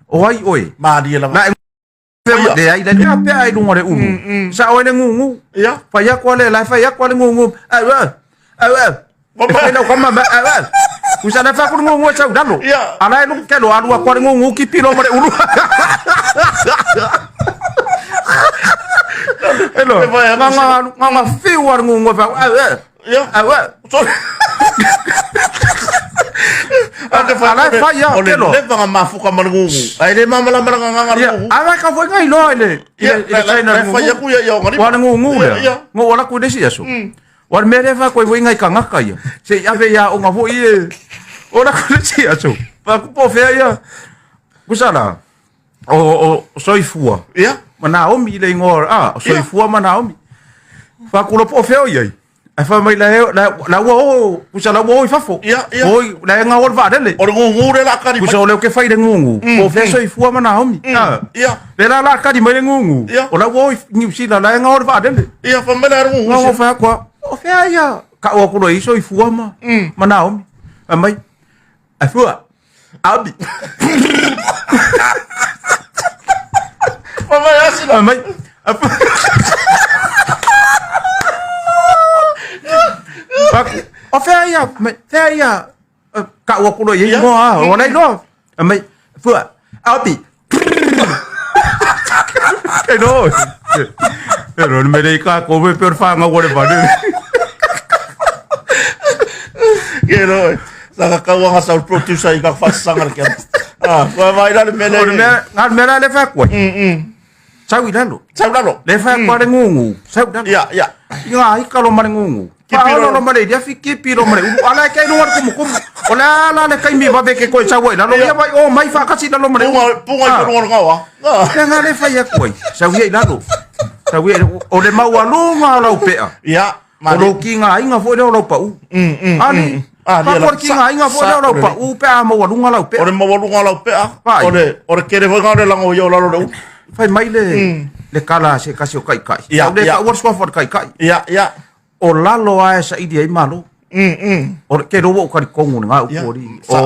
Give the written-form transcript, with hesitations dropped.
O ai oe? Malie lava. La e leai la lea pea i luga o le ulu. Sao ai le gugu. Ia. Fai atu ale la fai atu ale gugu. Au au. Au au. E fai lau kama ma au au. Usa la fa ku gugu sau lalo. Ia. Ala e lugu ke lo alu aku ale gugu ki pilo ma le ulu. Elo. E fai atu Nga nga nga nga fiu ale gugu fa au au. Ia. Au au. Sorry. Ate fai Ala e fai ia, O le kelo. leva nga mafuka ma le gugu. Ai le mamalama le gagaga le Ia, gugu. ala ka foi ngai loa i le i Ia, le i le China la fai gugu. aku ia ia o ngaripa. Ua le gugu Ia, lea. ia. Ngo ala ku le si aso. Ua le mea lea fa koe foi ngai kangaka ia. Se i ave ia onga foi e. O la ku le si aso. Fa ku po fea ia. Kusala. O soifua. Ia. Ma Naomi i le ingoa, ah, o soifua ma Naomi. Fa ku lo po fea o iai. Ai fa mai la la la ua o kusa la ua o i fafo. Ia, ia. Oi, la e ngā o le vaalele. O le gugu le la kari mai. Kusa o leo ke fai le gugu. Po fea soifua ma Naomi. Ah. Ia. Le la la kari mai le gugu. Ia. O la ua o i New Zealand la e ngā o le vaalele. Ia, fa mai la le gugu. Ngā o whea kua. O fea ia. Ka o kuro i soifua ma. Ma Naomi. A mai. A fua. Abi. Fa mai asina. A mai. A fua. Faku. O fea ia. Mai. Fea ia. Ka o kuro i Ia. ingoa. O lai loa. A mai. Fua. Abi. E no. E no, me rei ka ko me per whanga o le vane. Ke no. Sa ka kaua nga sa producer i ka whasanga le kia. Ah, fa mai la le mele. O le mea, ngā mea la le whea koe. Sau i lalo. Sau lalo. Le whea koe le ngungu. Sau i lalo. Ia, ia. I ngā ika lo ma le ngungu. Ki piro. Whaolo lo ma le iria fi ki piro ma le ulu. Ala e kei runga le kumu kumu. O le ala le kaimi wawe ke koe sau ai lalo. Ia. Ia vai o mai whakasi lalo ma le ulu. Punga, punga i Ah. runga le ngawa. Ah. Ia ngā le whai aku ai. Sau ia i lalo. Sau ia, o le maualuga o lau pea. Ia. O lou kiga aiga foi lea o lau pa'u. Ali, Ah, pa lia ko la- le kiga aiga foi lea o lau sa- pa'u pe a maualuga lau O pea. le maualuga o lau pea. Vai. O le, o le kere foi nga o le lango i o lalo le ulu. Fai mai le le kala a se kasi o kaikai. Ia, Au le ia. ta'ua le suafa o le kaikai. Ia, ia. O lalo ae saili ai malo. O le ke loa o kalikogo lena Ia. upu o alii. Sa-